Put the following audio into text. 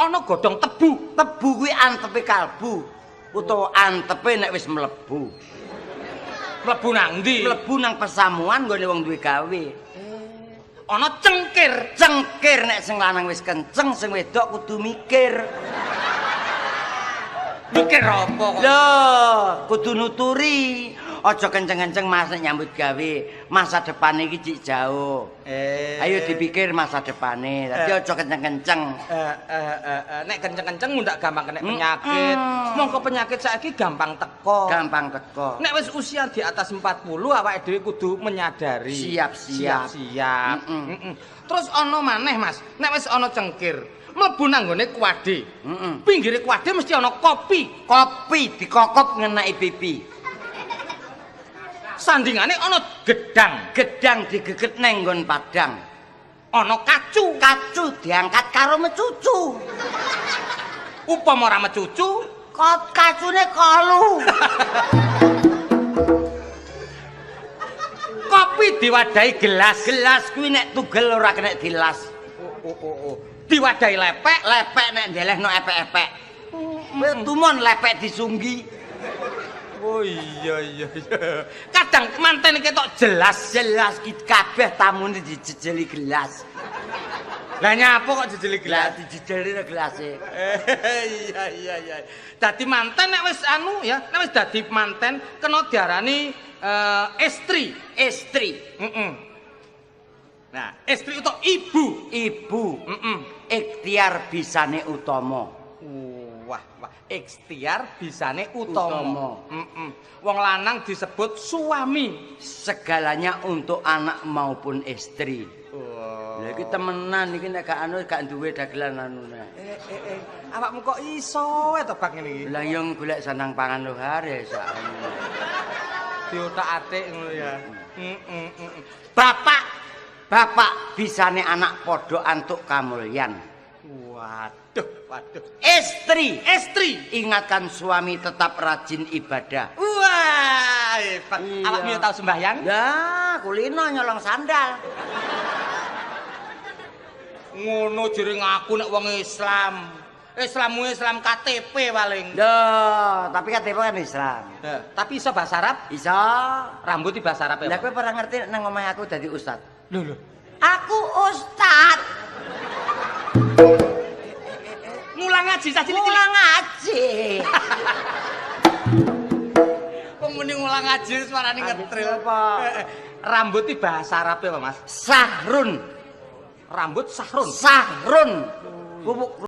Ana godhong tebu. Tebu kuwi antepe kalbu utawa antepe nek wis mlebu. Mlebu nang ndi? Mlebu nang pesamuan nggone wong duwe gawe. Ana cengkir. Cengkir nek sing lanang wis kenceng, sing wedok kudu mikir. Mikir apa kok? Lho, kudu nuturi. Aja kenceng-kenceng Mas nek nyambut gawe. Masa depane iki cik jauh. Ayo dipikir masa depane. Dadi aja kenceng-kenceng. Nek kenceng-kenceng ndak gampang kena penyakit. Mongko penyakit saiki gampang teko. Gampang teko. Nek wis usia di atas 40 awake dhewe kudu menyadari. Siap-siap. Siap-siap. Terus ana maneh Mas, nek wis ana cengkir, mlebu nang nggone kuade. Pinggire kuade mesti ana kopi. Kopi dikokop ngenai pipi. Sandingane ana gedang. Gedang digeget neng nggon padang. Ana kacu. Kacu diangkat karo mecucu. Upama ora mecucu, Kot kacune kolu. Kopi diwadahi gelas. Gelas kuwi nek tugel ora kena dilas. Oh. Diwadahi lepek. Lepek nek ndelehno epek-epek. Kowe tumon lepek disunggi. Oh iya. Kadang manten ketok jelas. Jelas ki kabeh tamune dijejeli gelas. Lah nyapa kok jejeli Gelas gelas? dijejeli gelase. Iya. Dadi manten nek wis anu ya, nek wis dadi manten kena diarani estri. Estri. Nah, estri utawa ibu. Ibu. Ikhtiar bisane utama. Wah, wah, ikhtiar bisane utama. Wong lanang disebut suami. Segalanya untuk anak maupun istri. Oh. Lha iki temenan iki nek gak anu gak duwe dagelan anune. Awakmu kok iso to bak ngene iki? Lah yo golek sandang pangan lho hare sakjane. Diotak-atik ngono ya. Bapak, bapak bisane anak padha antuk kamulyan. Waduh, waduh. Istri, Istri. Ingatkan suami tetap rajin ibadah. Wah, hebat. Iya. Awakmu yo tau sembahyang? Ya, kulino nyolong sandal. Ngono jere ngaku nek wong Islam. Islammu Islam KTP paling. Loh, tapi KTP kan Islam. Tapi iso bahasa Arab? Iso. Rambut di bahasa Arab ya? Lah kowe ora ngerti nang omahe aku dadi ustad. Lho lho. Aku ustad. Mulang ngaji cah cilik. Mulang ngaji. Wong muni mulang ngaji suarane ngetril. Apa? Rambut di bahasa Arab ya, Mas? Sahrun. Rambut sahrun. Sahrun. Pupuk